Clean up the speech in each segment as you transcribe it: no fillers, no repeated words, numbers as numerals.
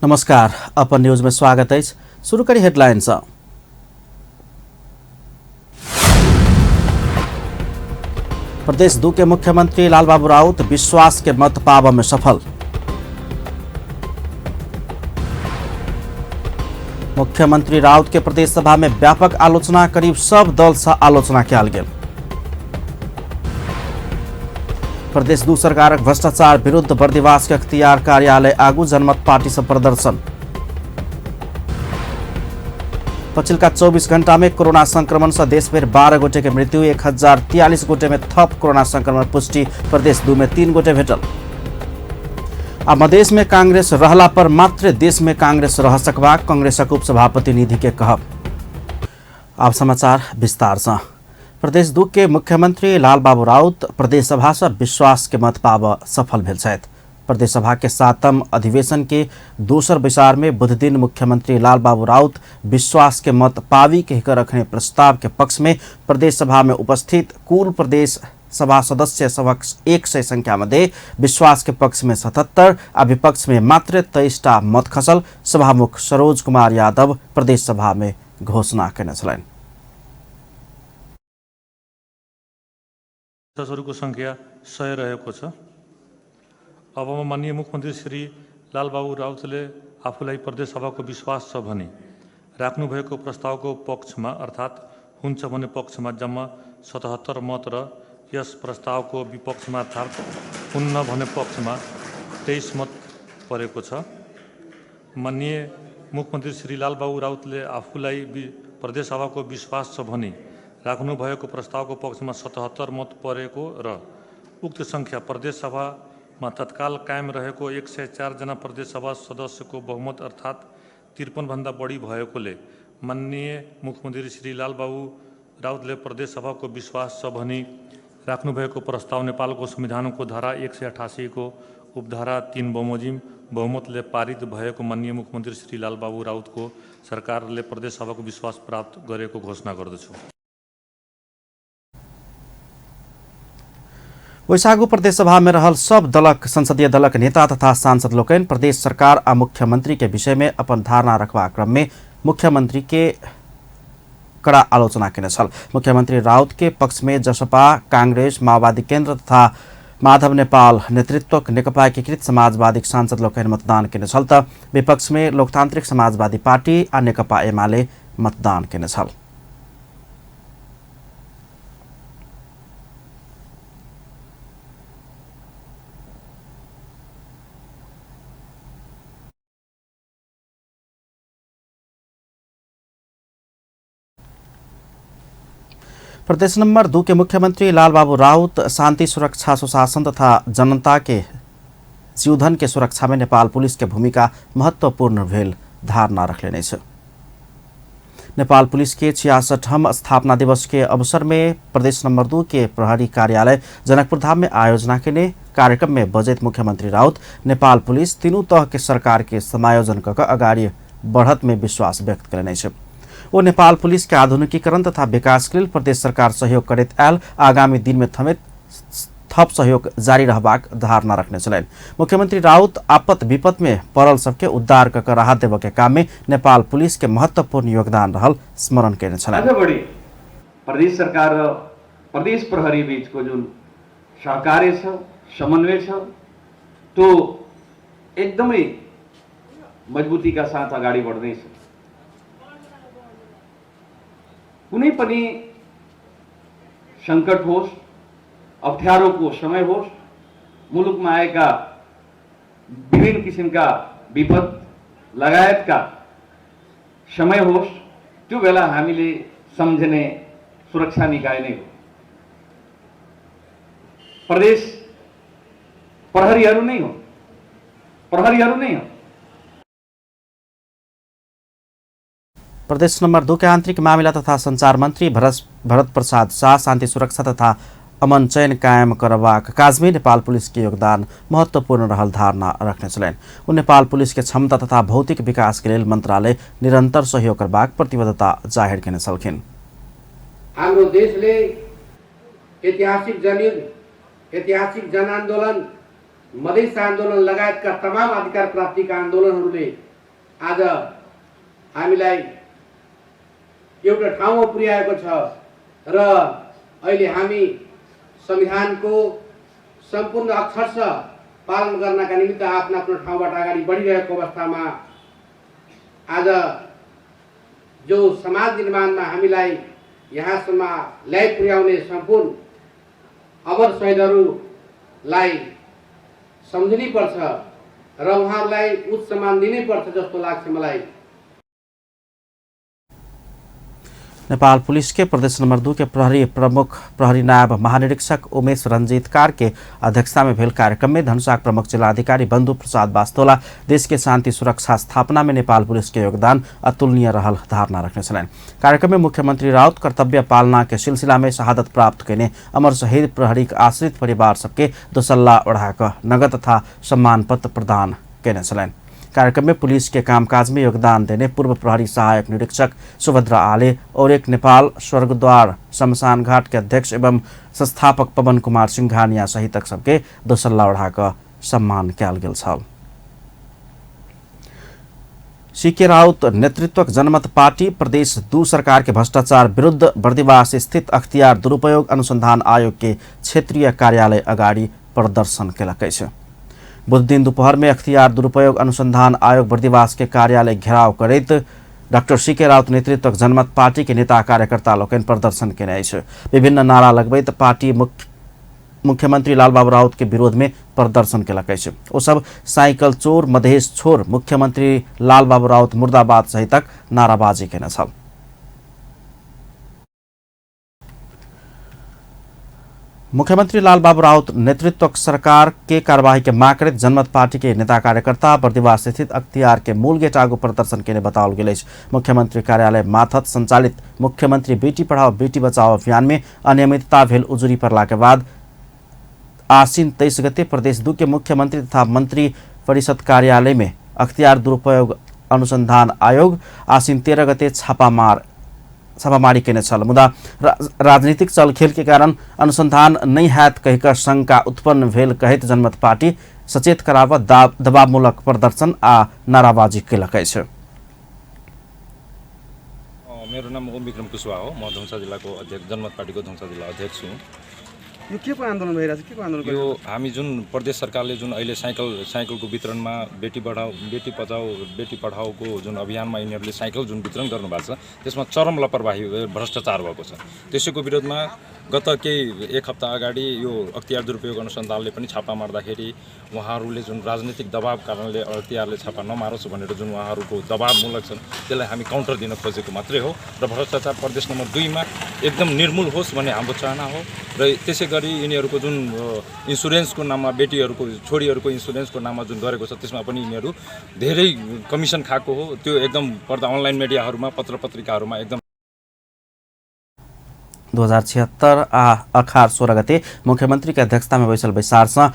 नमस्कार, अपन न्यूज में स्वागत अछि। शुरू करी हेडलाइन सँ। प्रदेश 2 के मुख्यमंत्री लालबाबू राउत विश्वास के मत पाबऽ में सफल। मुख्यमंत्री राउत के प्रदेश सभा में व्यापक आलोचना, करीब सब दल से आलोचना कयल गेल। प्रदेश 2 सरकारक भ्रष्टाचार विरुद्ध बर्दिवास के अख्तियार कार्यालय आगू जनमत पार्टी से प्रदर्शन। पछिल्का 24 घंटा में कोरोना संक्रमण से देशभरि 12 गोटे के मृत्यु, 1043 गोटे में थप कोरोना संक्रमण पुष्टि, प्रदेश 2 में 3 गोटे भेटल। आ मधेश में कांग्रेस रहला पर मात्र देश में कांग्रेस रह सकबाक कांग्रेसक उपसभापति निधि के कहब। आब समाचार विस्तार से। प्रदेश 2 के मुख्यमंत्री लालबाबू राउत प्रदेश सभा से विश्वास के मत पाबऽ सफल भेल छथि। प्रदेश सभा के 7म अधिवेशन के दोसर बैसार में बुधदिन मुख्यमंत्री लालबाबू राउत विश्वास के मत पावी कहकर रखने प्रस्ताव के पक्ष में प्रदेश सभा में उपस्थित कुल प्रदेश सभा सदस्य सभक 100 संख्या मध्ये विश्वास के पक्ष में 77 आ विपक्ष में मात्र 23 टा मत खसल सभामुख सरोज कुमार यादव प्रदेश सभा में घोषणा केने छलनि। सदस्यहरूको संख्या 100 रहेको छ। अब माननीय मुख्यमन्त्री श्री लालबाबु राउतले आफूलाई प्रदेश सभाको विश्वास छ भनी राख्नुभएको प्रस्तावको पक्षमा अर्थात् हुन्छ भन्ने पक्षमा जम्मा 77 मत र यस प्रस्तावको विपक्षमा अर्थात् हुन्न भन्ने पक्षमा 23 मत परेको छ। माननीय मुख्यमन्त्री श्री लालबाबु राउतले आफूलाई प्रदेश सभाको विश्वास छ भनी राख्नुभएको प्रस्तावको पक्षमा 77 मत परेको र उक्त संख्या प्रदेश सभामा तत्काल कायम रहेको 104 जना प्रदेश सभा सदस्यको बहुमत अर्थात् 53 भन्दा बढी भएकोले माननीय मुख्यमन्त्री श्री लालबाबु राउतले प्रदेश सभाको विश्वास छ भनी राख्नुभएको प्रस्ताव नेपालको संविधानको धारा 188 को उपधारा 3 बमोजिम बहुमतले पारित भएको माननीय मुख्यमन्त्री श्री लालबाबु राउतको सरकारले प्रदेश सभाको विश्वास प्राप्त गरेको घोषणा गर्दछु। वैशाखु प्रदेश सभा में रहल सब दलक संसदीय दलक नेता तथा सांसद लोकनि प्रदेश सरकार आ मुख्यमंत्री के विषय में अपन धारणा रखबाक क्रम में मुख्यमंत्री के कड़ा आलोचना केने छल। मुख्यमंत्री राउत के पक्ष में जसपा, कांग्रेस, माओवादी केंद्र तथा माधव नेपाल नेतृत्वक नेकपा एकीकृत समाजवादी सांसद लोकनि मतदान केने छल त विपक्ष में लोकतांत्रिक समाजवादी पार्टी आ नेकपा एमाले मतदान केने छल। प्रदेश नंबर 2 के मुख्यमंत्री लालबाबू राउत शांति सुरक्षा सुशासन तथा जनता के जीवधन के सुरक्षा में नेपाल पुलिस के भूमिका महत्वपूर्ण भेल धारणा रखलेने छ। नेपाल पुलिस के 66वां स्थापना दिवस के अवसर में प्रदेश नंबर 2 के प्रहरी कार्यालय जनकपुर धाम में आयोजना के कार्यक्रम में बजैत मुख्यमंत्री राउत नेपाल पुलिस तीनू तह के सरकार के समायोजन क अगाडि बढ़त में विश्वास व्यक्त करेने छ। वो नेपाल पुलिस के आधुनिकीकरण तथा विकास के लेल प्रदेश सरकार सहयोग करैत आयल आगामी दिन में थमेत थप सहयोग जारी रहबाक धारणा रखने छलनि। मुख्यमंत्री राउत आपत विपत में पड़ल सबके उद्धार क राहत देबऽ के काम में नेपाल पुलिस के महत्वपूर्ण योगदान रहल स्मरण केने छलनि। अझ बढी प्रदेश सरकार र प्रदेश प्रहरी बीचको जुन सहकार्य छ, समन्वय छ, त्यो एकदमै मजबुतीका साथ अगाडि बढ्दैछ। कुनै पनि संकट होस्, अप्ठ्यारोको समय होस्, मुलुकमा आएका विभिन्न किसिमका विपद लगायतका समय होस्, त्यो बेला हामीले सम्झने सुरक्षा निकाय नै हो। प्रदेश प्रहरीहरू नै हो, प्रहरीहरू नै हो। प्रदेश नंबर 2 के आंतरिक मामिला तथा संचार मंत्री भरत प्रसाद शाह शांति सुरक्षा तथा अमन चैन कायम करबाक काज में नेपाल पुलिस के योगदान महत्वपूर्ण रहल धारणा रखने छलनि। ओ नेपाल पुलिस के क्षमता तथा भौतिक विकास के लेल मंत्रालय निरंतर सहयोग करबाक प्रतिबद्धता जाहिर केने छलखिन। हाम्रो देशले ऐतिहासिक जनयुद्ध, ऐतिहासिक जनआन्दोलन, मधेस आन्दोलन लगायतका तमाम अधिकार प्राप्तिका आन्दोलनहरूले आज हामीलाई एउटा ठाउँमा पुर्याएको छ र अहिले हामी संविधानको सम्पूर्ण अक्षरशः पालन गर्नका निमित्त आफ्नो आफ्नो ठाउँबाट अगाडि बढिरहेको अवस्थामा आज जो समाज निर्माणमा हामीलाई यहाँसम्म ल्याइ पुर्याउने सम्पूर्ण अमर शहीदहरूलाई सम्झिनै पर्छ र उहाँहरूलाई उच्च सम्मान दिनै पर्छ जस्तो लाग्छ मलाई। नेपाल पुलिस के प्रदेश नंबर 2 के प्रहरी प्रमुख प्रहरी नायब महानिरीक्षक उमेश रंजीत कार के अध्यक्षता में भेल कार्यक्रम में धनुषा प्रमुख जिलाधिकारी बंधु प्रसाद बास्तोला देश के शांति सुरक्षा स्थापना में नेपाल पुलिस के योगदान अतुलनीय रहल धारणा रखने छलनि। कार्यक्रम में मुख्यमंत्री राउत कर्तव्य पालना के सिलसिला में शहादत प्राप्त कयने अमर शहीद प्रहरी के आश्रित परिवार सबके दोसल्ला ओढ़ाकऽ नगद तथा सम्मान पत्र प्रदान कयने छलनि। कार्यक्रम में पुलिस के कामकाज में योगदान देने पूर्व प्रहरी सहायक निरीक्षक सुभद्रा आले और एक नेपाल स्वर्गद्वार शमशान घाट के अध्यक्ष एवं संस्थापक पवन कुमार सिंघानिया सहितक सबके दोसल्ला ओढ़ाकऽ सम्मान कयल गेल छल। सीके राउत नेतृत्वक जनमत पार्टी प्रदेश 2 सरकार के भ्रष्टाचार विरुद्ध बर्दिवास स्थित अख्तियार दुरुपयोग अनुसंधान आयोग के क्षेत्रीय कार्यालय अगाडि प्रदर्शन केलक अछि। बुधदिन दोपहर में अख्तियार दुरुपयोग अनुसंधान आयोग बर्दिवास के कार्यालय घेराव करैत डॉक्टर सीके राउत नेतृत्वक जनमत पार्टी के नेता कार्यकर्ता लोकनि प्रदर्शन केने अछि। विभिन्न नारा लगबैत पार्टी मुख्यमंत्री लालबाबू राउत के विरोध में प्रदर्शन केलक अछि। ओ सब साइकिल चोर मधेश छोर मुख्यमंत्री लालबाबू राउत मुर्दाबाद सहितक नाराबाजी केने छल। मुख्यमंत्री लालबाबू राउत नेतृत्वक सरकार के कार्यवाही के मांग करैत जनमत पार्टी के नेता कार्यकर्ता बर्दिवास स्थित अख्तियार के मूल गेट आगू प्रदर्शन केने बताओल गेल अछि। मुख्यमंत्री कार्यालय माथत संचालित मुख्यमंत्री बेटी पढ़ाओ बेटी बचाओ अभियान में अनियमितता भेल उजुरी पड़ला के बाद आश्विन 23 गते प्रदेश 2 के मुख्यमंत्री तथा मंत्री परिषद कार्यालय में अख्तियार दुरुपयोग अनुसंधान आयोग आश्विन 13 गते छापामारी केने छल। मुदा राजनीतिक चलखेल के कारण अनुसंधान नहीं हैत कहिक शंका उत्पन्न भेल कहैत जनमत पार्टी सचेत कराब दबावमूलक प्रदर्शन आ नाराबाजी केलक अछि। मेरो नाम ओम विक्रम कुशवाहा हो। म धनुषा जिल्लाको अध्यक्ष, जनमत पार्टीको धनुषा जिल्ला अध्यक्ष हुँ। यो के को आन्दोलन भइरहेछ, के को आन्दोलन? यो हामी जुन प्रदेश सरकारले जुन अहिले साइकलको वितरणमा बेटी बढाओ बेटी बचाओ बेटी पढाओको जुन अभियानमा यिनीहरूले साइकल जुन वितरण गर्नुभएको छ त्यसमा चरम लापरवाही भ्रष्टाचार भएको छ। त्यसैको विरोधमा गत केही एक हप्ता अगाडि यो अख्तियार दुरुपयोग अनुसन्धानले पनि छापा मार्दाखेरि उहाँहरूले जुन राजनीतिक दबाब कारणले अख्तियारले छापा नमारोस् भनेर जुन उहाँहरूको दबाबमूलक छन् त्यसलाई हामी काउन्टर दिन खोजेको मात्रै हो र भ्रष्टाचार प्रदेश नम्बर 2 मा एकदम निर्मूल होस् भन्ने हाम्रो चाहना हो। र त्यसै गरी यिनीहरूको जुन इन्सुरेन्सको नाममा बेटीहरूको छोरीहरूको इन्सुरेन्सको नाममा जुन गरेको छ त्यसमा पनि यिनीहरू धेरै कमिसन खाएको हो। त्यो एकदम पर्दा अनलाइन मिडियाहरूमा पत्र पत्रिकाहरूमा एकदम 2076 आ अखार 16 गते मुख्यमंत्री के अध्यक्षता में बैसल बैसार से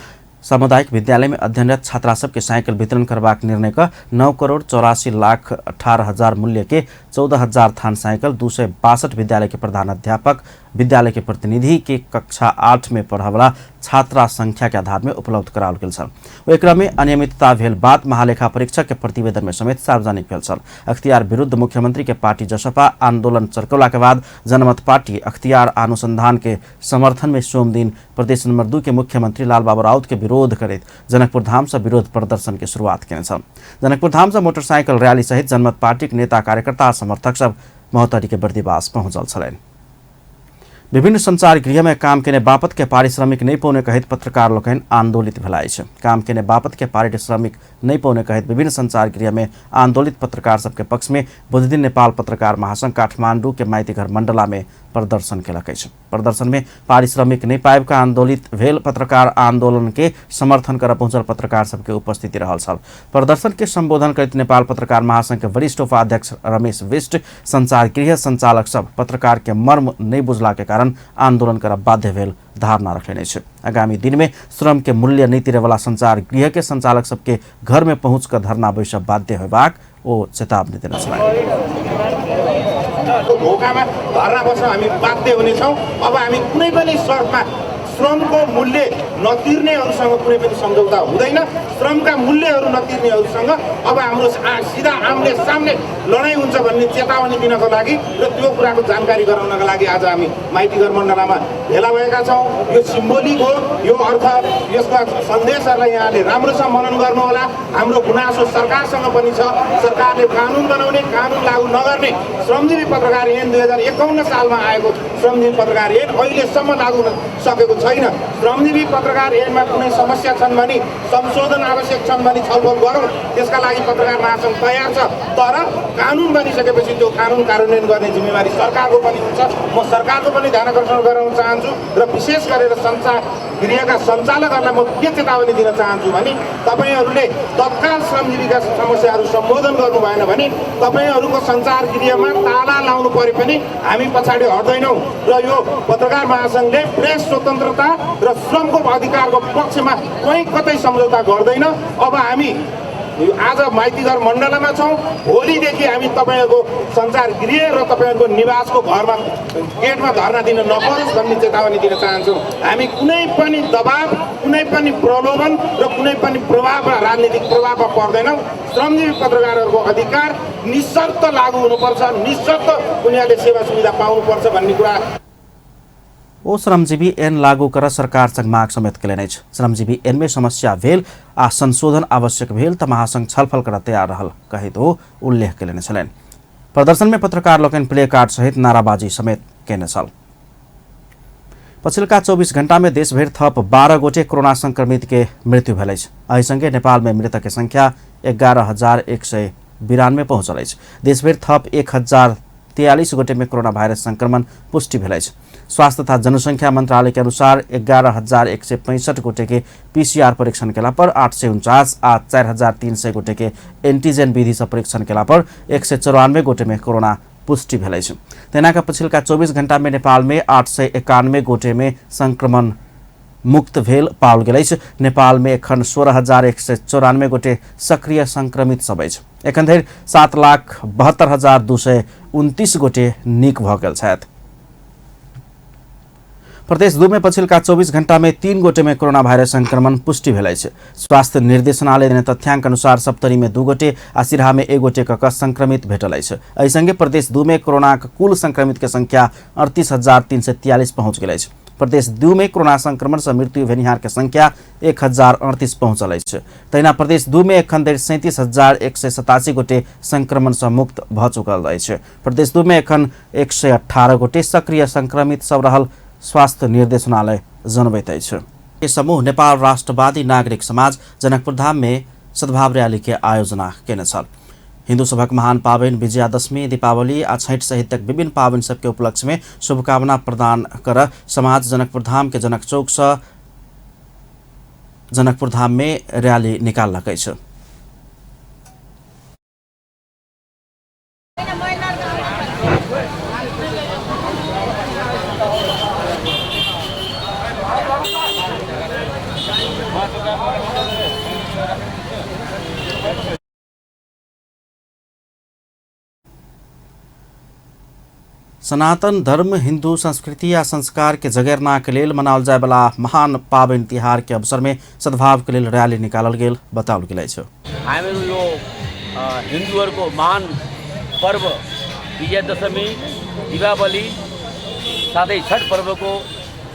सामुदायिक विद्यालय में अध्ययनरत छात्रा सबके साइकिल वितरण करबाक निर्णय क 9,84,18,000 मूल्य के 14,000 थान साइकिल 262 विद्यालय के प्रधानाध्यापक विद्यालय के प्रतिनिधि के कक्षा 8 में पढ़वला छात्रा संख्या के आधार में उपलब्ध कराओल गेल छल। ओहि क्रम में अनियमितता भेल बात महालेखा परीक्षक के प्रतिवेदन में समेत सार्वजनिक भेल छल। अख्तियार विरुद्ध मुख्यमंत्री के पार्टी जसपा आंदोलन चरकौला के बाद जनमत पार्टी अख्तियार अनुसंधान के समर्थन में सोमदिन प्रदेश नंबर 2 के मुख्यमंत्री लालबाबू राउत के विरोध करैत जनकपुर धाम से विरोध प्रदर्शन के शुरुआत केने छल। जनकपुर धाम से मोटरसाइकिल रैली सहित जनमत पार्टी के नेता कार्यकर्ता समर्थक सब महोत्तरी के बर्दिवास पहुंचल छलनि। विभिन्न संचार गृह में काम केने बापत के पारिश्रमिक नहीं पौने कहैत पत्रकार लोकनि आंदोलित भेला अछि। काम केने बापत के पारिश्रमिक नहीं पौने कहैत विभिन्न संचार गृह में आंदोलित पत्रकार सबके पक्ष में बुधदिन नेपाल पत्रकार महासंघ काठमांडू के माइतीघर मंडला में प्रदर्शन केलक अछि। प्रदर्शन में पारिश्रमिक नहीं पाबि कऽ आंदोलित भेल पत्रकार आंदोलन के समर्थन कर पहुंचल पत्रकार सबके उपस्थिति रहल छल। प्रदर्शन के संबोधन करैत नेपाल पत्रकार महासंघ के वरिष्ठ उपाध्यक्ष रमेश विष्ट संचार गृह संचालक सब पत्रकार के मर्म नहीं बुझला के कारण आंदोलन कर बाध्य भेल धारणा रखने अछि। आगामी दिन में श्रम के मूल्य नहीं तिरे वाला संचार गृह के संचालक सबके घर में पहुंच कर धरना बैसब बाध्य होबाक ओ चेतावनी देने छलनि। धोकामा धरना बस्न हामी बाध्य हुनेछौँ। अब हामी कुनै पनि शर्तमा श्रमको मूल्य नतिर्नेहरूसँग कुनै पनि सम्झौता हुँदैन। श्रमका मूल्यहरू नतिर्नेहरूसँग अब हाम्रो सिधा आम्ने सामने लडाइँ हुन्छ भन्ने चेतावनी दिनको लागि र त्यो कुराको जानकारी गराउनका लागि आज हामी माइतीघर मण्डलामा भेला भएका छौँ। यो सिम्बोलिक हो, यो अर्थ यसका सन्देशहरूलाई यहाँले राम्रोसँग मनन गर्नुहोला। हाम्रो गुनासो सरकारसँग पनि छ। सरकारले कानुन बनाउने, कानुन लागू नगर्ने श्रमजीवी पत्रकार ऐन 2051 सालमा आएको श्रमजीवी पत्रकार ऐन अहिलेसम्म लागू हुन सकेको छैन। श्रमजीवी पत्रकार ऐनमा कुनै समस्या छन् भने, संशोधन आवश्यक छन् भने छलफल गरौँ, त्यसका लागि पत्रकार महासङ्घ तयार छ। तर कानुन बनिसकेपछि त्यो कानुन कार्यान्वयन गर्ने जिम्मेवारी सरकारको पनि हुन्छ। म सरकारको पनि ध्यान आकर्षण गराउन चाहन्छु र विशेष गरेर सञ्चार गृहका सञ्चालकहरूलाई म के चेतावनी दिन चाहन्छु भने तपाईँहरूले तत्काल श्रमजीवीका समस्याहरू सम्बोधन गर्नु भएन भने तपाईँहरूको सञ्चार गृहमा ताला लाउनु परे पनि हामी पछाडि हट्दैनौँ। र यो पत्रकार महासङ्घले प्रेस स्वतन्त्रता र श्रमको अधिकारको पक्षमा कहीँ कतै सम्झौता गर्दैन। अब हामी आज माइतीघर मण्डलामा छौँ, भोलिदेखि हामी तपाईँहरूको सञ्चार गृह र तपाईँहरूको निवासको घरमा गेटमा धरना दिन नपरोस् भन्ने चेतावनी दिन चाहन्छौँ। हामी कुनै पनि दबाब, कुनै पनि प्रलोभन र कुनै पनि प्रभावमा, राजनीतिक प्रभावमा पर्दैनौँ। श्रमजीवी पत्रकारहरूको अधिकार निशर्त लागू हुनुपर्छ, निशर्त उनीहरूले सेवा सुविधा पाउनुपर्छ भन्ने कुरा। ओ श्रमजीवी ऐन लागू कर सरकारसँग माग समेत केलनि अछि। श्रमजीवी ऐन में समस्या भेल आ संशोधन आवश्यक भेल त महासंघ छलफल कर तैयार रहल कहैत ओ उल्लेख केलनि छलनि। प्रदर्शन में पत्रकार लोकनि प्ले कार्ड सहित नाराबाजी समेत केने छल। पछिल्का 24 घण्टा में देशभरि थप 12 गोटे कोरोना संक्रमित के मृत्यु भेल अछि। एहि संगे नेपाल में मृतक के संख्या 11,192 पहुँचल अछि। देशभरि थप 1,043 गोटे में कोरोना वायरस संक्रमण पुष्टि भेल अछि। स्वास्थ्य तथा जनसंख्या मंत्रालय के अनुसार 11,165 गोटे के पीसीआर परीक्षण केला पर 849 आ 4,300 गोटे के एंटीजन विधि से परीक्षण केला पर 194 गोटे में कोरोना पुष्टि भेल अछि। तेना के पछिलका 24 घंटा में नेपाल में 891 गोटे में संक्रमण मुक्त भेल पाओल गेल अछि। नेपाल में एखन 16,194 गोटे सक्रिय संक्रमित सब अछि। एखन धरि 7,72,229 गोटे नीक भऽ गेल छथि। प्रदेश 2 में पछिलका 24 घंटा में 3 गोटे में कोरोना वायरस संक्रमण पुष्टि भेल अछि। स्वास्थ्य निर्देशनालय देने तथ्यांक अनुसार सप्तरी में 2 गोटे आ सिरहा में 1 गोटे क संक्रमित भेटल अछि। एहि संगे प्रदेश 2 में कोरोना के कुल संक्रमित के संख्या 38,343 पहुंच गेल अछि। प्रदेश 2 में कोरोना संक्रमण से मृत्यु भेनिहार के संख्या 1,038 पहुंचल अछि। तहिना प्रदेश 2 में एखन धरि 37,187 गोटे संक्रमण से मुक्त भऽ चुकल अछि। प्रदेश 2 में एखन 118 गोटे सक्रिय संक्रमित सब रहल स्वास्थ्य निर्देशनालय जनबैत अछि। समूह नेपाल राष्ट्रवादी नागरिक समाज जनकपुरधाम में सद्भाव रैली के आयोजना केने छल। हिंदू सभक महान पाबनि विजयादशमी, दीपावली आ छठि सहितक विभिन्न पाबनि सबके उपलक्ष्य में शुभकामना प्रदान कर समाज जनकपुरधाम के जनक चौक से जनकपुरधाम में रैली निकाललक अछि। सनातन धर्म, हिंदू संस्कृति आ संस्कार के जगेरना के लेल मनाओल जाय वाला महान पाबनि तिहार के अवसर में सद्भाव के लेल रैली निकालल गेल बताओल गेल अछि। हामीहरू यो हिन्दूहरूको महान पर्व विजयादशमी, दीपावली साथै छठ पर्वको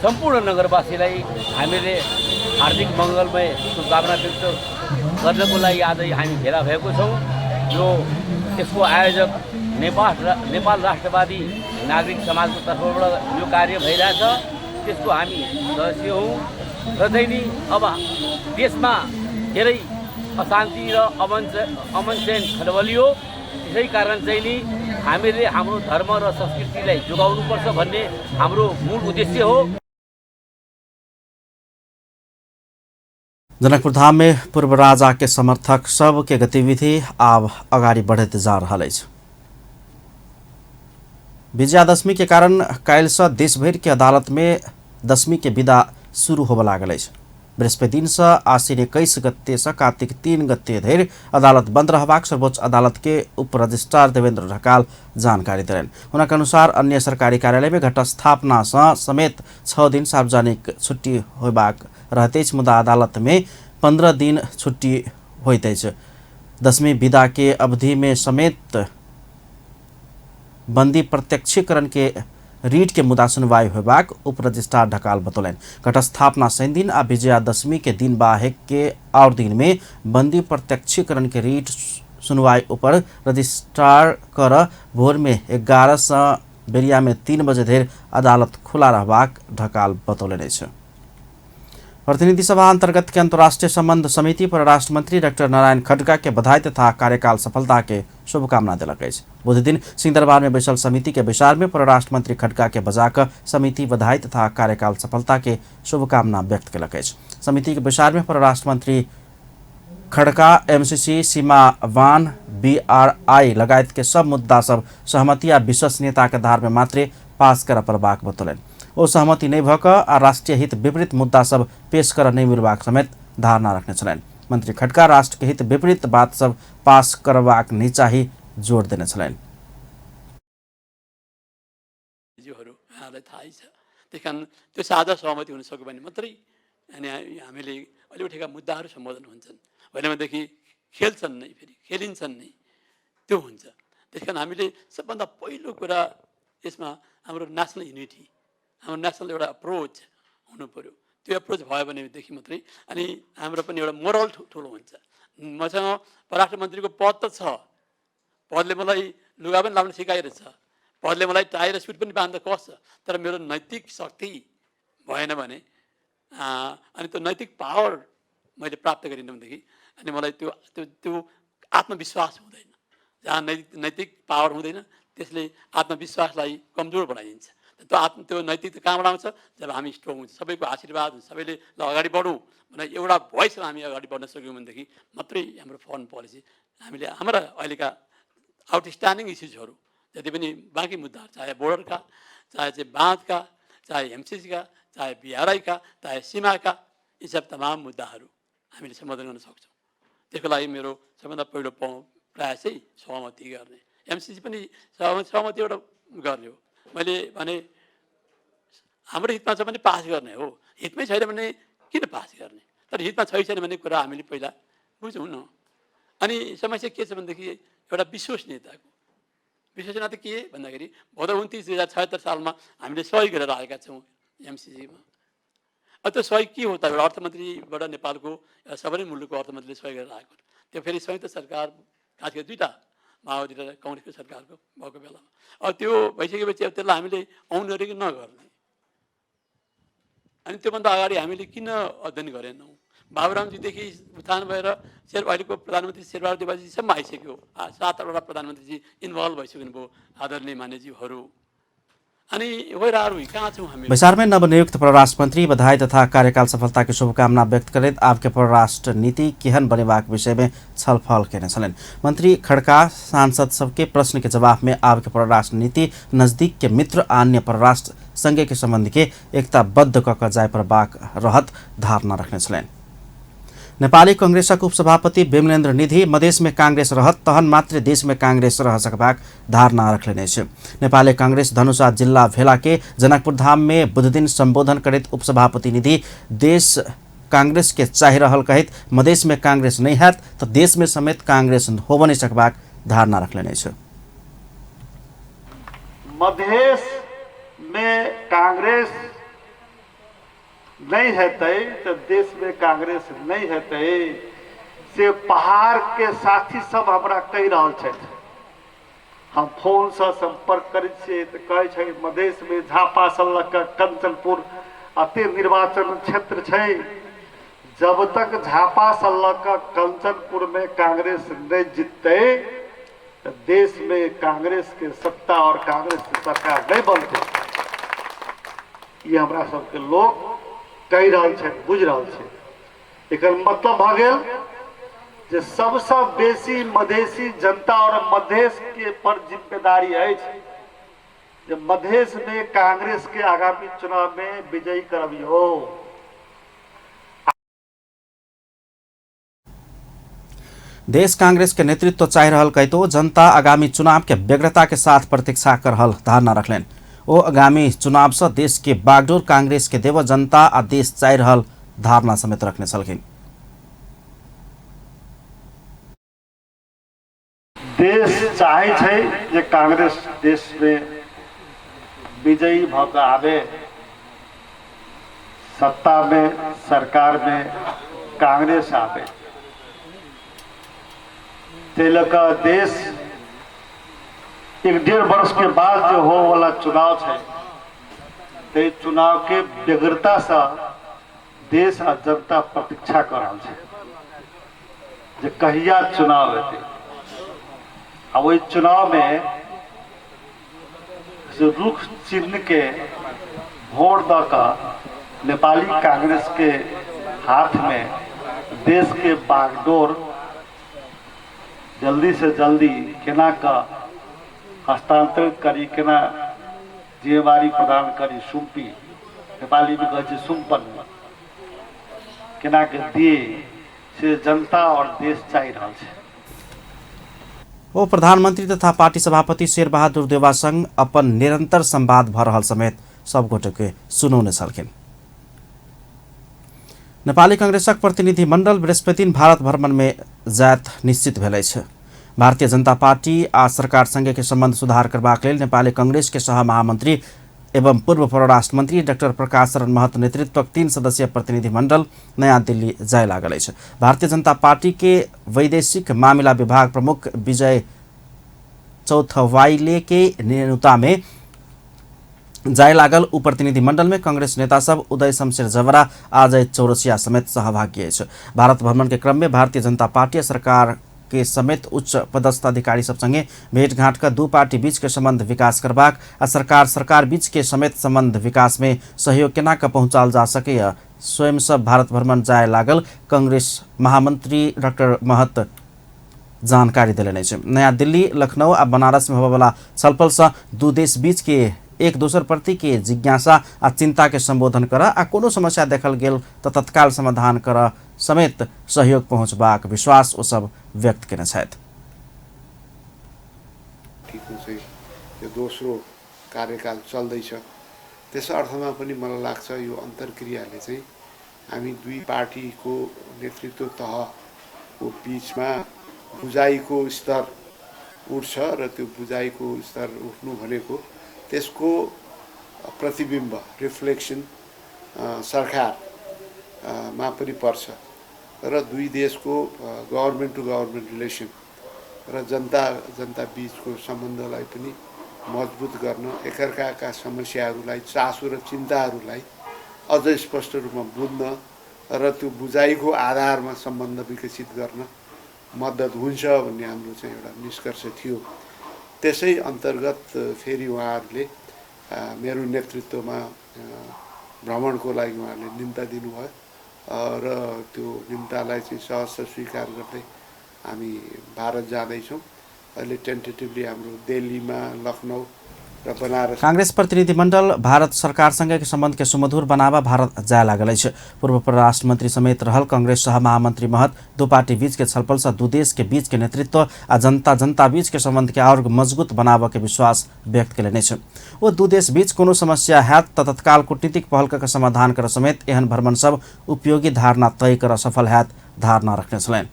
सम्पूर्ण नगरवासीलाई हामीले हार्दिक मङ्गलमय शुभकामना व्यक्त गर्नको लागि आज हामी भेला भएको छौँ। यो यसको आयोजक नेपाल राष्ट्रवादी नागरिक समाजको तर्फबाट यो कार्य भइरहेछ, त्यसको हामी सदस्य हौँ। र चाहिँ नि अब देशमा धेरै अशान्ति र अमन चैन खलबलियो, त्यसै कारण चाहिँ नि हामीले हाम्रो धर्म र संस्कृतिलाई जोगाउनुपर्छ भन्ने हाम्रो मूल उद्देश्य हो। जनकपुरधाम में पूर्व राजा के समर्थक सब के गतिविधि आब अगाडि बढ़ैत जा रहल अछि। विजयादशमी के कारण काल्हि से देशभरि के अदालत में दशमी के विदा शुरू होबय लागल अछि। बृहस्पति दिन से आश्विन 21 गते से कार्तिक 3 गते धरि अदालत बंद रहबाक सर्वोच्च अदालत के उप रजिस्ट्रार देवेंद्र ढकाल जानकारी देलनि। हुनक अनुसार अन्य सरकारी कार्यालय में घटस्थापना से समेत 6 दिन सार्वजनिक छुट्टी होबाक रहैत अछि, मुदा अदालत में 15 दिन छुट्टी होइत अछि। दशमी विदा के अवधि में समेत बंदी प्रत्यक्षीकरण के रीट के मुद्दा सुनवाई होबाक उप रजिस्ट्रार ढकाल बतौलनि। घटस्थापना शनि दिन आ विजयादशमी के दिन बाहेक के और दिन में बंदी प्रत्यक्षीकरण के रीट सुनवाई ऊपर रजिस्ट्रार कर भोर में 11 से बेरिया में 3 बजे धरि अदालत खुला रहबाक ढकाल बतौलनि अछि। प्रतिनिधि सभा अंतर्गत के अंतर्राष्ट्रीय संबंध समिति परराष्ट्र मंत्री डॉक्टर नारायण खड्का के बधाई तथा कार्यकाल सफलता के शुभकामना देलक अछि। बुधदिन सिंहदरबार में बैसल समिति के बैसार में परराष्ट्र मंत्री खड्का के बजाकर समिति बधाई तथा कार्यकाल सफलता के शुभकामना व्यक्त केलक अछि। समिति के बैसार में परराष्ट्र मंत्री खड़का एमसीसी, सीमा वान, बीआरआई लगायत के सब मुद्दा सब सहमति आ विश्वसनीयता के आधार में मात्रे पास कर पड़बाक बतौलनि। ओ सहमति नहि भऽ कऽ आ राष्ट्रीय हित विपरीत मुद्दा सब पेश कर नहि मिलबाक समेत धारणा रखने छलनि। मंत्री खड़का राष्ट्र के हित विपरीत बात सब पास करबाक नहि चाही जोर देने छलनि। त्यस त्यो साझा सहमति हुन सक्यो भने मात्रै अनि हामीले अहिले उठेका मुद्दाहरू सम्बोधन हुन्छन्, होइन भनेदेखि खेल्छन् नै, फेरि खेलिन्छन् नै, त्यो हुन्छ। त्यस कारण हामीले सबभन्दा पहिलो कुरा यसमा हाम्रो नेसनल युनिटी, हाम्रो नेसनल एउटा अप्रोच हुनु पर्यो। त्यो अप्रोच भयो भनेदेखि मात्रै अनि हाम्रो पनि एउटा मोरल ठुलो हुन्छ। मसँग परराष्ट्र मन्त्रीको पद त छ, पदले मलाई लुगा पनि लाउन सिकाइरहेछ, पदले मलाई टाई र सुट पनि बाँध्न कस्छ, तर मेरो नैतिक शक्ति भएन भने अनि त्यो नैतिक पावर मैले प्राप्त गरिनँ भनेदेखि अनि मलाई त्यो त्यो त्यो आत्मविश्वास हुँदैन। जहाँ नैतिक पावर हुँदैन त्यसले आत्मविश्वासलाई कमजोर बनाइदिन्छ। त्यो त्यो नैतिक त कहाँबाट आउँछ? जब हामी स्ट्रङ हुन्छ, सबैको आशीर्वाद हुन्छ, सबैले ल अगाडि बढौँ भनेर एउटा भोइसमा हामी अगाडि बढ्न सक्यौँ भनेदेखि मात्रै हाम्रो फरेन पोलिसी हामीले हाम्रा अहिलेका आउटस्ट्यान्डिङ इस्युजहरू जति पनि बाँकी मुद्दाहरू, चाहे बोर्डरका, चाहे चाहिँ बाँधका, चाहे एमसिसीका, चाहे बिआरआईका, चाहे सीमाका, यी सब तमाम मुद्दाहरू हामीले सम्बोधन गर्न सक्छौँ। त्यसको लागि मेरो सबभन्दा पहिलो प्रयास चाहिँ सहमति गर्ने, एमसिसी पनि सहमति एउटा गर्ने हो। मैले भने हाम्रो हितमा छ भने पास गर्ने हो, हितमै छैन भने किन पास गर्ने? तर हितमा छैन भन्ने कुरा हामीले पहिला बुझौँ न। अनि समस्या के छ भनेदेखि एउटा विश्वसनीयताको, विश्वसनीयता के भन्दाखेरि भदौ 29 2076 सालमा हामीले सही गरेर आएका छौँ एमसिसीमा। अब त्यो सही के हो त? एउटा अर्थमन्त्रीबाट नेपालको सबै मुलुकको अर्थमन्त्रीले सही गरेर आएको, त्यो फेरि संयुक्त सरकार खास गरी दुईवटा माओवादी र कङ्ग्रेसको सरकारको भएको बेलामा अब त्यो भइसकेपछि अब त्यसलाई हामीले औन गर्ने कि नगर्ने? अनि त्योभन्दा अगाडि हामीले किन अध्ययन गरेनौँ? बाबुरामजीदेखि उत्थान भएर अहिलेको प्रधानमन्त्री शेरबहादुर देउवाजीसम्म आइसक्यो, 7वटा प्रधानमन्त्रीजी इन्भल्भ भइसक्नुभयो आदरणीय मान्यज्यूहरू। अनि कहाँ छौँ हामी? बैसार में नवनियुक्त परराष्ट्र मंत्री बधाई तथा कार्यकाल सफलता के शुभकामना व्यक्त करैत आबके परराष्ट्र नीति केहन बनेबाक विषय में छलफल केने छलनि। मंत्री खड़का सांसद सबके प्रश्न के जवाब में आबके परराष्ट्र नीति नजदीक के मित्र अन्य परराष्ट्र संघ के संबंध के एकताबद्ध क क जाय पड़बाक रहत धारणा रखने छलनि। नेपाली कांग्रेसक उपसभापति विमलेन्द्र निधि मधेश में कांग्रेस रहत तहन मात्र देश में कांग्रेस रह सकबाक धारणा रखलेने अछि। नेपाली कांग्रेस धनुषा जिल्ला भेला के जनकपुर धाम में बुधदिन संबोधन करैत उपसभापति निधि देश कांग्रेस के चाहि रहल कहैत मधेश में कांग्रेस नहीं हैत त देश में समेत कांग्रेस होब नहीं सकबाक धारणा रखलेने अछि। मधेश में कांग्रेस नहीं हेतै तो देश में कांग्रेस नहीं हेतै से पहाड़ के साथी सब हमरा कहि रहल छथि। हम फोन से संपर्क करै छियै तऽ कहै छै मधेश में झापा से लऽ कऽ कंचनपुर अते निर्वाचन क्षेत्र छै, जब तक झापा से लऽ कऽ कंचनपुर में कांग्रेस नहीं जीततै तऽ देश में कांग्रेस के सत्ता और कांग्रेस के सरकार नहीं बनतै। ये हमरा सबके लोग कहि रहल छै, बुझि रहल छै। एकर मतलब भऽ गेल जे सबसँ बेसी मधेसी जनता और मधेश के पर जिम्मेदारी अछि जे मधेश में कांग्रेस के आगामी चुनाव में विजयी करबियौ। देश कांग्रेस के नेतृत्व चाहि रहल कहितो जनता आगामी चुनाव के व्यग्रता के साथ प्रतीक्षा कर रहल धारणा रखलनि। ओ आगामी चुनाव से देश के बागडोर कांग्रेस के देव जनता आ देश चाहि रहल धारणा समेत रखने छलखिन। देश चाहै छै जे कांग्रेस देशमे विजयी भऽ कऽ आबे, सत्तामे सरकारमे कांग्रेस आबे। ताहि लऽ कऽ देश 1-1.5 वर्षके बाद जे होवला चुनाव छै, ताहि चुनावके व्यग्रतासँ देश आ जनता प्रतीक्षा कऽ रहल छै जे कहिया चुनाव हेतै। आ ओहि चुनावमे से रुख चिन्हके वोट दऽ कऽ नेपाली कांग्रेसके हाथमे देशके बागडोर जल्दी से जल्दी केना कऽ हस्तांतरित करी, केना जिम्मेवारी प्रदान करी, सुम्पी, नेपालीमे कहै छै सुम्पन, केना के दिए से जनता और देश चाहि रहल छै। ओ प्रधानमंत्री तथा पार्टी सभापति शेरबहादुर देउवा संग अपन निरंतर संवाद भऽ रहल समेत सब गोटे के सुनौने छलखिन। नेपाली कांग्रेसक प्रतिनिधि मंडल बृहस्पति दिन भारत भ्रमण में जायत निश्चित भेल अछि। भारतीय जनता पार्टी आ सरकार संगे के संबंध सुधार करबाक लेल नेपाली कांग्रेस के सह महामंत्री एवं पूर्व परराष्ट्र मंत्री डाक्टर प्रकाश शरण महत नेतृत्वक 3 सदस्यीय प्रतिनिधि मंडल नयाँ दिल्ली जाय लागल अछि। भारतीय जनता पार्टी के वैदेशिक मामिला विभाग प्रमुख विजय चौथवाइले के नेतृत्व में जाय लागल उ प्रतिनिधि मंडल में कांग्रेस नेता सब उदय शमशेर जवरा, अजय चौरसिया समेत सहभागी अछि। भारत भ्रमण के क्रम में भारतीय जनता पार्टी सरकार के समेत उच्च पदस्थ अधिकारी सब संगे भेंटघाट कर दू पार्टी बीच के संबंध विकास करबाक आ सरकार सरकार बीच के समेत संबंध विकास में सहयोग केना के पहुंचाल जा सकैए स्वयं सब भारत भ्रमण जाय लागल कांग्रेस महामंत्री डाक्टर महत जानकारी देलनि अछि। नया दिल्ली, लखनऊ आ बनारस में होबयवला छलफल सँ दू देश बीच के एक दोसर प्रति के जिज्ञासा आ चिंता के संबोधन कर आ कोनो समस्या देखल गेल त तत्काल समाधान कर समेत सहयोग पहुंचबाक विश्वास ओ सब व्यक्त केने छथि। चाहिँ यो दोस्रो कार्यकाल चल्दैछ, त्यस अर्थमा पनि मलाई लाग्छ यो अन्तर्क्रियाले चाहिँ हामी दुई पार्टीको नेतृत्व तहको बिचमा बुझाइको स्तर उठ्छ र त्यो बुझाइको स्तर उठ्नु भनेको त्यसको प्रतिबिम्ब रिफ्लेक्सन सरकारमा पनि पर्छ र दुई देशको गभर्मेन्ट टु गभर्मेन्ट रिलेसन र जनता जनता बिचको सम्बन्धलाई पनि मजबुत गर्न, एकअर्काका समस्याहरूलाई, चासो र चिन्ताहरूलाई अझ स्पष्ट रूपमा बुझ्न र त्यो बुझाइको आधारमा सम्बन्ध विकसित गर्न मद्दत हुन्छ भन्ने हाम्रो चाहिँ एउटा निष्कर्ष थियो। त्यसै अन्तर्गत फेरि उहाँहरूले मेरो नेतृत्वमा भ्रमणको लागि उहाँहरूले निम्ता दिनुभयो र त्यो निम्तालाई चाहिँ सहर्ष स्वीकार गर्दै हामी भारत जाँदैछौँ। अहिले टेन्टेटिभली हाम्रो दिल्लीमा, लखनऊ र बनारस। कांग्रेस प्रतिनिधिमंडल भारत सरकारसँगै सम्बन्ध के सुमधुर बनावा भारत जाय लागल अछि। पूर्व परराष्ट्र मंत्री समेत रहल कांग्रेस सह महामंत्री महत दू पार्टी बीच के छलफल से दू देश के बीच के नेतृत्व आ जनता जनता बीच के संबंध के और मजबूत बनाव के विश्वास व्यक्त केलनि अछि। ओ दू देश बीच कोनो समस्या हैत त तत्काल कूटनीतिक पहल क समाधान कर समेत एहन भ्रमण सब उपयोगी धारणा तय कर सफल हैत धारणा रखने छलनि।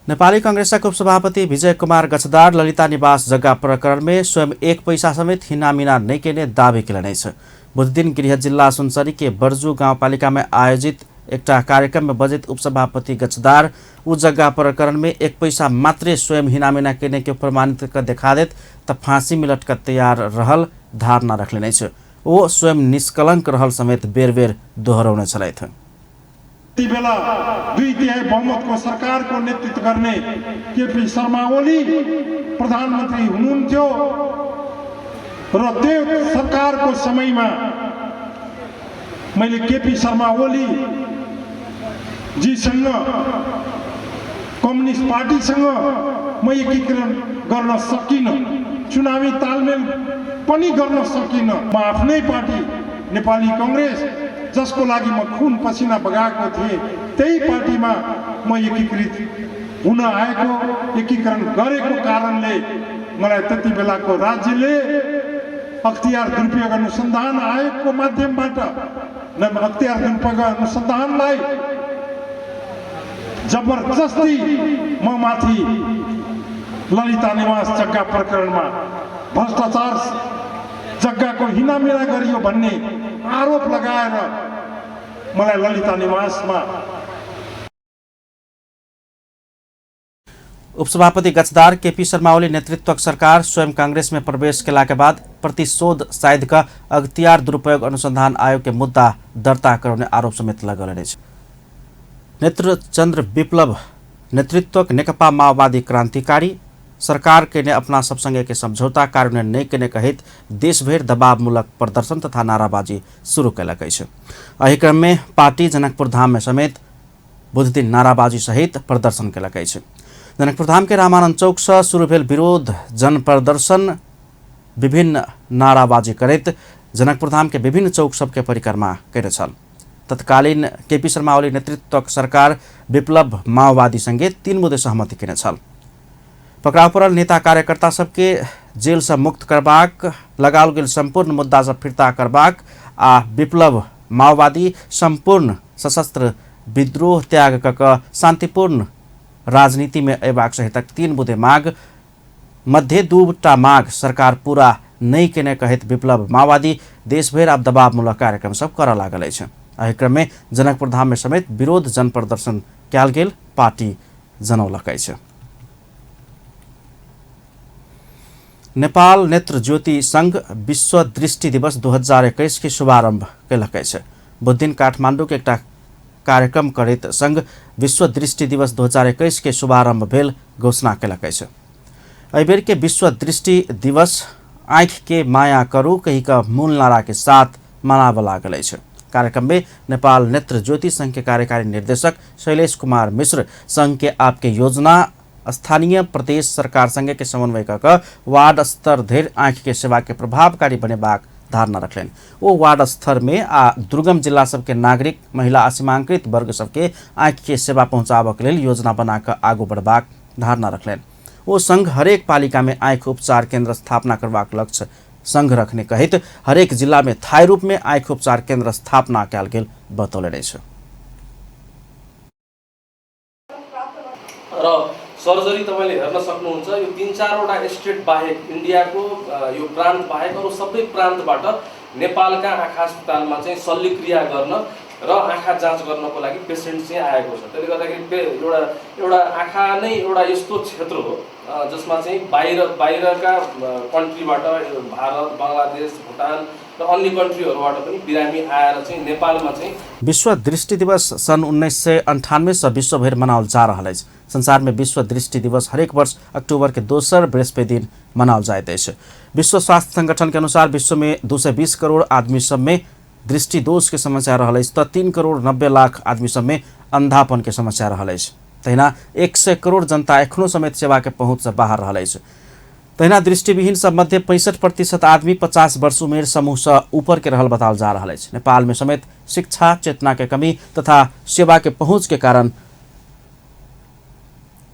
नेपाली कांग्रेसक उपसभापति विजय कुमार गच्छदार ललिता निवास जग्गा प्रकरण में स्वयं एक पैसा समेत हिनामिना नहि केने दावी केलनि अछि। बुधदिन गृह जिल्ला सुनसरी के बर्जू गाउँपालिका में आयोजित एकटा कार्यक्रम में बजैत उपसभापति गच्छदार उ जग्गा प्रकरण में एक पैसा मात्रै स्वयं हिनामिना केने के प्रमाणित क देखा देत त फांसी में लटक तैयार रहल धारणा रखलनि अछि। ओ स्वयं निष्कलंक रहल समेत बेर बेर दोहरौने छलथि। त्यति बेला 2/3 बहुमतको सरकारको नेतृत्व गर्ने केपी शर्मा ओली प्रधानमन्त्री हुनुहुन्थ्यो र त्यो सरकारको समयमा मैले केपी शर्मा ओली जीसँग, कम्युनिस्ट पार्टीसँग म एकीकरण गर्न सकिनँ, चुनावी तालमेल पनि गर्न सकिनँ। म आफ्नै पार्टी नेपाली कांग्रेस, जसको लागि म खुन पसिना बगाएको थिएँ, त्यही पार्टीमा म एकीकृत हुन आएको, एकीकरण गरेको कारणले मलाई त्यति बेलाको राज्यले अख्तियार दुरुपयोग अनुसन्धान आयोगको माध्यमबाट अख्तियार दुरुपयोग अनुसन्धानलाई जबरजस्ती म माथि ललिता निवास जग्गा प्रकरणमा भ्रष्टाचार जग्गाको हिनामिना गरियो भन्ने आरोप लगाएर मलाई ललिता निवासमा उपसभापति गच्छदार केपी शर्मा ओली नेतृत्वक सरकार स्वयं कांग्रेस में प्रवेश केला के बाद प्रतिशोध साइद का अख्तियार दुरुपयोग अनुसंधान आयोग के मुद्दा दर्ता करौने आरोप समेत लगौलनि अछि। नेत्रचंद्र विप्लव नेतृत्वक नेकपा माओवादी क्रांतिकारी सरकार के ने अपना सब संगे के समझौता कार्यान्वयन नहि केने कहैत देशभरि दबावमूलक प्रदर्शन तथा नाराबाजी शुरू कयलक अछि। एहि क्रम में पार्टी जनकपुर धाम में समेत बुधदिन नाराबाजी सहित प्रदर्शन कयलक अछि। जनकपुर धाम के रामानंद चौक से शुरू भेल विरोध जन प्रदर्शन विभिन्न नाराबाजी करैत जनकपुर धाम के विभिन्न चौक सबके परिक्रमा कयने छल। तत्कालीन केपी शर्मा ओली नेतृत्वक सरकार विप्लव माओवादी संगे 3 बुँदे सहमति केने छल। पकड़ाव पड़ल नेता कार्यकर्ता सबके जेल से मुक्त करबाक, लगाओल गेल संपूर्ण मुद्दा सब फिर्ता करबाक आ विप्लव माओवादी संपूर्ण सशस्त्र विद्रोह त्याग क शांतिपूर्ण राजनीति में अयबाक सहितक 3 बुँदे माग मध्ये 2टा माग सरकार पूरा नहि केने कहैत विप्लव माओवादी देशभरि आब दबावमूलक कार्यक्रम सब करऽ लागल अछि। एहि क्रम में जनकपुर धाम में समेत विरोध जन प्रदर्शन कयल गेल पार्टी जनौलक अछि। नेपाल नेत्र ज्योति संघ विश्व दृष्टि दिवस 2021 के शुभारंभ कयलक अछि। बुधदिन काठमांडू के एकटा कार्यक्रम करैत संघ विश्व दृष्टि दिवस 2021 के शुभारंभ भेल घोषणा कयलक अछि। एहिबेर के विश्व दृष्टि दिवस आँखि के माया करू कही का मूल नारा के साथ मनाबऽ लागल अछि। कार्यक्रम में नेपाल नेत्र ज्योति संघ के कार्यकारी निर्देशक शैलेश कुमार मिश्र संघ के आपके योजना स्थानीय प्रदेश सरकार संगे के समन्वय क वार्ड स्तर धरि आँखि के सेवा के प्रभावकारी बनेबाक धारणा रखलनि। ओ वार्ड स्तर में आ दुर्गम जिला सबके नागरिक, महिला आ सीमांकृत वर्ग सबके आँखि के सेवा पहुँचाबऽ के लेल योजना बना कऽ आगू बढ़बाक धारणा रखलनि। ओ संघ हरेक पालिका में आँखि उपचार केंद्र स्थापना करबाक लक्ष्य संघ रखने कहैत हरेक जिला में थाई रूप में आँखि उपचार केंद्र स्थापना कयल गेल बतौलनि अछि। र सर्जरी तपाईले हेर्न सक्नुहुन्छ, यो 3-4 वटा स्टेट बाहेक इन्डियाको यो प्रान्त बाहेक अरू सबै प्रान्तबाट नेपालका आँखा अस्पतालमा चाहिँ शल्यक्रिया गर्न र आँखा जाँच गर्नको लागि पेसेन्ट चाहिँ आएको छ। त्यसले गर्दाखेरि एउटा एउटा आँखा नै एउटा यस्तो क्षेत्र हो जसमा चाहिँ बाहिरका कन्ट्रीबाट भारत, बङ्गलादेश, भुटान र अन्य कन्ट्रीहरूबाट पनि बिरामी आएर चाहिँ नेपालमा चाहिँ विश्व दृष्टि दिवस सन् 1998 से विश्वभरि मनाओल जा रहल अछि। संसार में विश्व दृष्टि दिवस हरेक वर्ष अक्टूबर के दोसर बृहस्पति दिन मनाओल जाइत अछि। विश्व स्वास्थ्य संगठन के अनुसार विश्व में 220 करोड़ आदमी सब में दृष्टि दोष के समस्या रहल अछि त 3 करोड़ 90 लाख आदमी सब में अंधापन के समस्या रहल अछि। तहिना 100 करोड़ जनता एखनो समेत सेवा के पहुँच से बाहर रहल अछि। तहिना दृष्टिविहीन सब मध्य 65% आदमी 50 वर्ष उमेर समूह से ऊपर के रहल बताओल जा रहल अछि। नेपाल में समेत शिक्षा चेतना के कमी तथा सेवा के पहुँच के कारण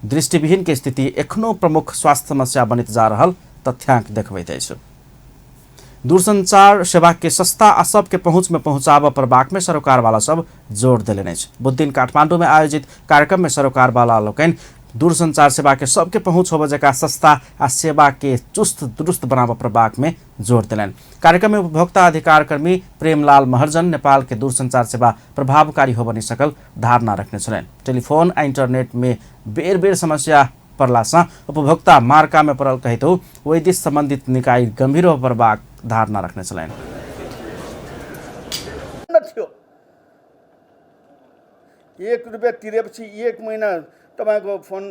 दृष्टिविहीन के स्थिति एखनो प्रमुख स्वास्थ्य समस्या बनित जा रहल तथ्यांक देखबैत अछि। दूरसंचार सेवा के सस्ता आ सबके पहुँच में पहुँचाबऽ पड़बाक में सरोकारवाला सब जोर देलनि अछि। बुधदिन काठमांडू में आयोजित कार्यक्रम में सरोकारवाला लोकनि दूरसंचार सेवा के सबके पहुँच होबऽ जकाँ सस्ता आ सेवा के चुस्त दुरुस्त बनाबऽ पड़बाक में जोर देलनि। कार्यक्रम में उपभोक्ता अधिकार कर्मी प्रेमलाल महर्जन नेपाल के दूरसंचार सेवा प्रभावकारी होबऽ नहि सकल धारणा रखने छलनि। टेलीफोन आ इंटरनेट में बेर बेर समस्या पड़लासँ उपभोक्ता मार्का में पड़ल कहितो ओहि दिस संबंधित निकाय गंभीर होबऽ पड़बाक धारणा रखने छलनि। 1 रुपियाँ तिरेपछि 1 महिना तपाईँको फोन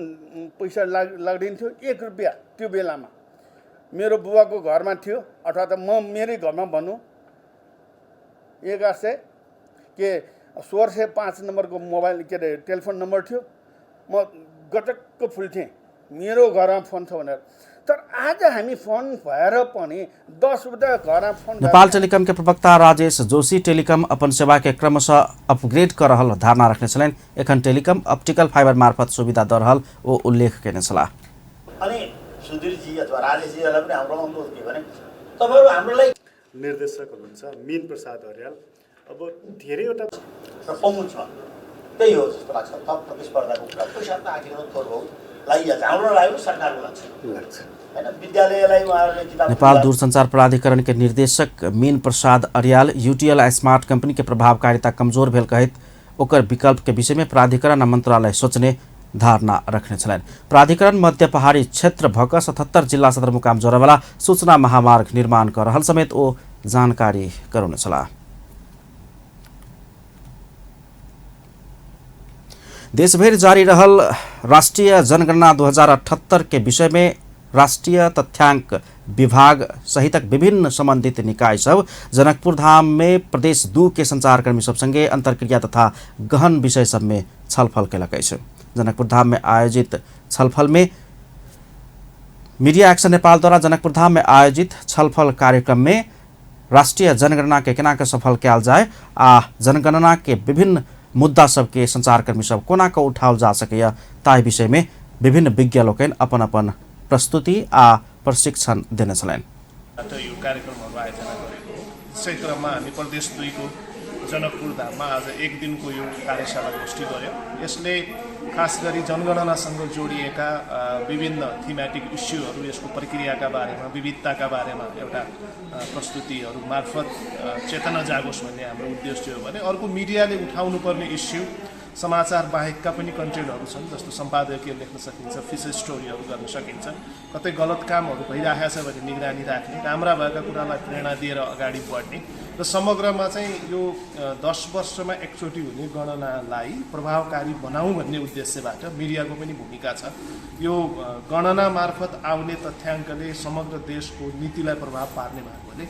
पैसा लाग्दैन थियो, 1 रुपियाँ त्यो बेलामा मेरो बुवाको घरमा थियो अथवा त म मेरै घरमा भनौँ 1100 के 1605 नम्बरको मोबाइल के अरे टेलिफोन नम्बर थियो। म गटक्क फुल्थेँ मेरो घरमा फोन छ भनेर। तर आज हामी फोन भएर पनि 10 रुपियाँ घरमा फोन। नेपाल टेलिकम के प्रवक्ता राजेश जोशी टेलिकम अपन सेवा के क्रमशः अपग्रेड कर रहल धारणा रखने छलनि। एखन टेलिकम ऑप्टिकल फाइबर मार्फत सुविधा द रहल ओ उल्लेख केने छलाह। अनि सुधीरजी अथवा राजेशजीहरूलाई पनि हाम्रो अनुरोध के भने तपाईँहरू हाम्रो लागि निर्देशक हुनुहुन्छ मीन प्रसाद अर्याल। अब धेरैवटा र पहुँचमा त्यही हो जस्तो लाग्छ। थप प्रतिस्पर्धाको कुरा पैसा त आखिरमा थोर बहुत लागिहाल्छ। हाम्रो लाग्यो, सरकारको लाग्छ लाग्छ हैन। विद्यालयलाई उहाँहरूले किताब। नेपाल दूरसञ्चार प्राधिकरण के निर्देशक मीन प्रसाद अर्याल यूटीएल आ स्मार्ट कंपनी के प्रभावकारिता कमजोर भेल कहैत ओकर विकल्प के विषय में प्राधिकरण आ मंत्रालय सोचने धारणा रखने छलनि। प्राधिकरण मध्य पहाड़ी क्षेत्र भक 77 जिल्ला सदरमुकाम जोड़ेवाला सूचना महामार्ग निर्माण कर रहल समेत ओ जानकारी करौने छलाह। देशभरि जारी रहल राष्ट्रिय जनगणना 2078 के विषय में राष्ट्रिय तथ्यांक विभाग सहितक विभिन्न संबंधित निकाय सब जनकपुर धाम में प्रदेश 2 के संचारकर्मी सब संगे अंतर्क्रिया तथा गहन विषय सब में छलफल केलक अछि। जनकपुर धाम में आयोजित छलफल में मीडिया एक्शन नेपाल द्वारा जनकपुर धाम में आयोजित छलफल कार्यक्रम में राष्ट्रिय जनगणना के केना के सफल कयल जाय आ जनगणना के विभिन्न मुद्दा सबके संचारकर्मी सब कोना के उठाओल जा सकैया ताहि विषय में विभिन्न विज्ञ लोकनि अपन अपन प्रस्तुति आ प्रशिक्षण देने छलनि। यो कार्यक्रमहरू आयोजना गरेको हो। त्यसै क्रममा हामी प्रदेश 2 को जनकपुर धाममा आज एक दिनको यो कार्यशाला गोष्ठी गर्यौँ। यसले खास गरी जनगणनासँग जोडिएका विभिन्न थिमेटिक इस्युहरू, यसको प्रक्रियाका बारेमा, विविधताका बारेमा एउटा प्रस्तुतिहरू मार्फत चेतना जागोस् भन्ने हाम्रो उद्देश्य हो भने अर्को मिडियाले उठाउनुपर्ने इस्यु, समाचार बाहेकका पनि कन्टेन्टहरू छन्, जस्तो सम्पादकीय लेख्न सकिन्छ, फिचर स्टोरीहरू गर्न सकिन्छ, कतै गलत कामहरू भइरहेको छ भने निगरानी राख्ने, राम्रा भएका कुरालाई प्रेरणा दिएर अगाडि बढ्ने र समग्रमा चाहिँ यो 10 वर्षमा एकचोटि हुने गणनालाई प्रभावकारी बनाऊँ भन्ने उद्देश्यबाट मिडियाको पनि भूमिका छ। यो गणना मार्फत आउने तथ्याङ्कले समग्र देशको नीतिलाई प्रभाव पार्ने भएकोले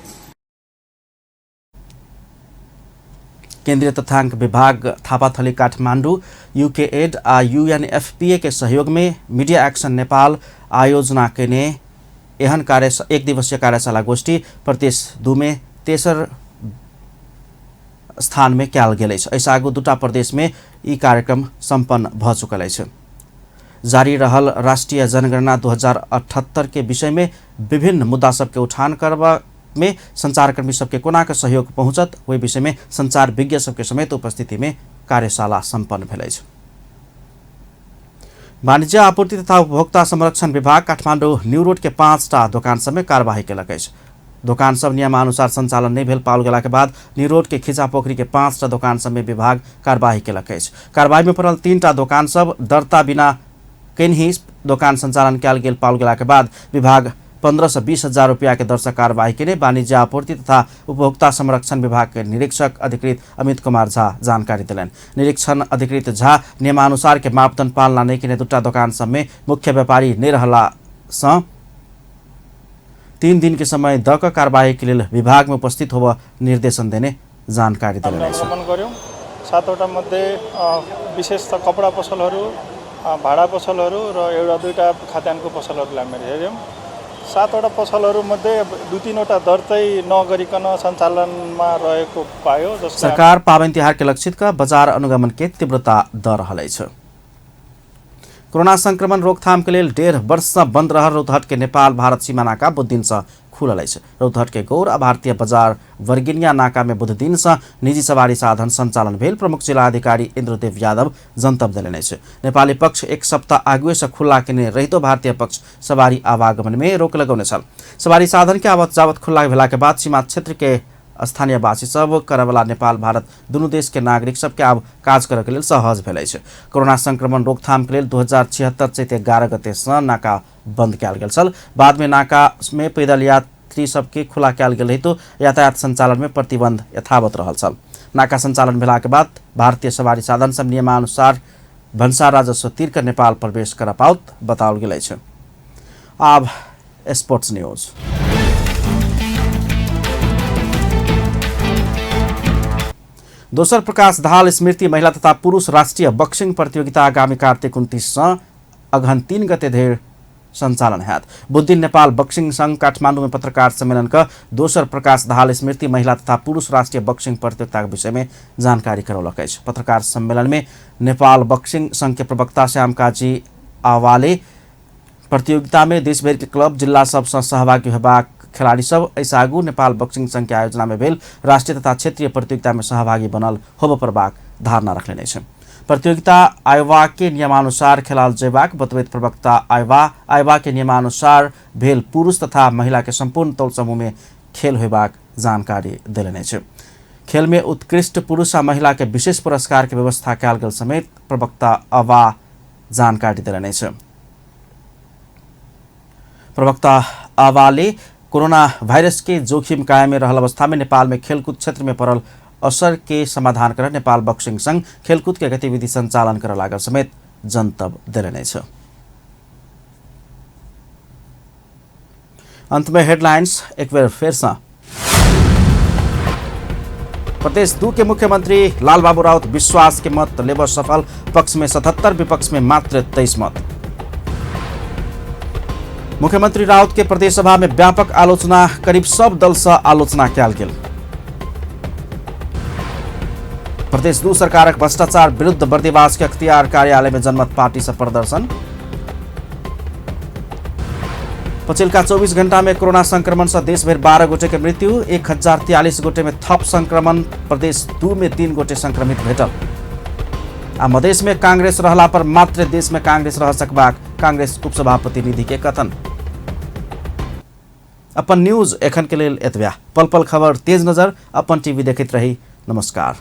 केन्द्रीय तथ्यांक विभाग Thapathali Kathmandu UK add a UNFPA के सहयोग में मीडिया एक्शन नेपाल आयोजना केने एहन कार्य एक दिवसीय कार्यशाला गोष्ठी प्रदेश 2 में तेसर स्थान में कयल गेल अछि। एहिसँ आगू दूटा प्रदेश में ई कार्यक्रम सम्पन्न भ चुकल अछि। जारी रहल राष्ट्रीय जनगणना 2078 के विषय में विभिन्न मुद्दा सबके उठान करबा में संचारकर्मी सबके कोना के सहयोग पहुँचत ओहि विषय में संचार विज्ञ सबके समेत उपस्थिति में कार्यशाला सम्पन्न भेल अछि। वाणिज्य आपूर्ति तथा उपभोक्ता संरक्षण विभाग काठमाडौँ न्यू रोड के 5टा दोकान सब में कार्यवाही केलक अछि। दोकान सब नियमानुसार संचालन नहीं भेल पाओल गेला के बाद न्यू रोड के खिचा पोखरी के 5टा दोकान सब में विभाग कार्यवाही केलक अछि। कार्रवाई में पड़ल 3टा दोकान सब दर्ता बिना केनही दोकान संचालन कयल गेल पाओल गेला के बाद विभाग 15 से 20 हजार रुपया के दर से कार्रवाई के लिए वाणिज्य आपूर्ति तथा उपभोक्ता संरक्षण विभाग के निरीक्षक अधिकृत अमित कुमार झा जानकारी दिलनि। निरीक्षण अधिकृत झा नियमानुसार के मापदंड पालना नहीं केने दूटा दोकान सब में मुख्य व्यापारी नहीं रहला सँ 3 दिन के समय the क कार्रवाई के लिए विभाग में उपस्थित होब निर्देशन देने जानकारी दिलनि। भ्रमण गर्यौं 7वटा मध्ये विशेष त कपडा पसलहरू, भाडा पसलहरू र एउटा दुईटा खाद्यान्नको पसलहरूलाई हामीले हेऱ्यौँ। 7वटा पसलहरूमध्ये 2-3वटा दर्तै नगरिकन सञ्चालनमा रहेको पायो। जसले सरकार पाबनि तिहार के लक्षित क बजार अनुगमन के तीव्रता द रहल अछि। कोरोना संक्रमण रोकथाम के लेल 1.5 वर्ष से बंद रहल रौतहट के नेपाल भारत सीमा नाका बुध दिन से खुलल अछि। रौतहट के गौर आ भारतीय बाजार वर्गिनिया नाका में बुध दिन से निजी सवारी साधन संचालन भेल प्रमुख जिलाधिकारी इन्द्रदेव यादव जनतब देलनि अछि। नेपाली पक्ष 1 सप्ताह आगुए से खुल्ला केने रहितो भारतीय पक्ष सवारी आवागमन में रोक लगौने छल। सवारी साधन के आवत जावत खुल्ला भेला के बाद सीमा क्षेत्र के स्थानीयवासी सब करवला नेपाल भारत दुनू देश के नागरिक सबके आब काज करऽ के लेल सहज भेल अछि। कोरोना संक्रमण रोकथाम के लेल 2076 चैत 11 गते से नाका बंद कयल गेल छल। बाद में नाका में पैदल यात्री सबके खुला कयल गेल रहितो यातायात संचालन में प्रतिबंध यथावत रहल छल। नाका संचालन भेला के बाद भारतीय सवारी साधन सब नियमानुसार भन्सार राजस्व तिर कर नेपाल प्रवेश कर पाओत बताओल गेल अछि। आब स्पोर्ट्स न्यूज। दोसर प्रकाश धाल स्मृति महिला तथा पुरुष राष्ट्रिय बक्सिङ प्रतियोगिता आगामी कार्तिक 29 से अगहन 3 गते धरि संचालन हैत। बुधदिन नेपाल बक्सिङ संघ काठमाडौँ में पत्रकार सम्मेलन का दोसर प्रकाश धाल स्मृति महिला तथा पुरुष राष्ट्रिय बक्सिङ प्रतियोगिता के विषय में जानकारी करौलक अछि। पत्रकार सम्मेलन में नेपाल बक्सिङ संघ के प्रवक्ता श्याम काजी आवाले प्रतियोगिता में देशभरि के क्लब जिल्ला सबसँ सहभागी होबाक खेलाड़ी सब एहिसँ आगू नेपाल बक्सिङ संघ के आयोजना में भेल राष्ट्रिय तथा क्षेत्रीय प्रतियोगिता में सहभागी बनल होब परबाक धारणा रखने अछि। प्रतियोगिता आयोवा के नियमानुसार खेलाल जेबाक बतबैत प्रवक्ता आयोवा के नियमानुसार भेल पुरुष तथा महिला के सम्पूर्ण तौल समूह में खेल होबाक जानकारी देलनि अछि। खेल में उत्कृष्ट पुरुष आ महिला के विशेष पुरस्कार के व्यवस्था कयल गेल समेत प्रवक्ता अवा जानकारी देलनि अछि। प्रवक्ता अवाले कोरोना वायरस के जोखिम कायम रहल अवस्था में नेपाल में खेलकूद क्षेत्र में पड़ल असर के समाधान कर नेपाल बक्सिंग संघ खेलकूद के गतिविधि संचालन कर लागल समेत जनतब देलनि अछि। अंत में हेडलाइंस एक बेर फेर से। प्रदेश 2 के मुख्यमंत्री लालबाबू राउत विश्वास के मत लेबर सफल, पक्ष में 77 विपक्ष में मात्र 23 मत। मुख्यमंत्री राउत के प्रदेश सभा में व्यापक आलोचना, करीब सब दल से आलोचना कयल गेल। प्रदेश 2 सरकारक भ्रष्टाचार विरुद्ध बर्दिवास के अख्तियार कार्यालय में जनमत पार्टी से प्रदर्शन। पछिल्का 24 घंटा में कोरोना संक्रमण से देशभर 12 गोटे के मृत्यु, 1043 गोटे में थप संक्रमण, प्रदेश 2 में 3 गोटे संक्रमित भेटल। आ मधेश में कांग्रेस रहला पर मात्र देश में कांग्रेस रह सकबाक कांग्रेस उपसभापति निधि के कथन। अपन न्यूज एखन के लेल एतबे। पल पल खबर तेज नजर अपन टीवी देखैत रही। नमस्कार।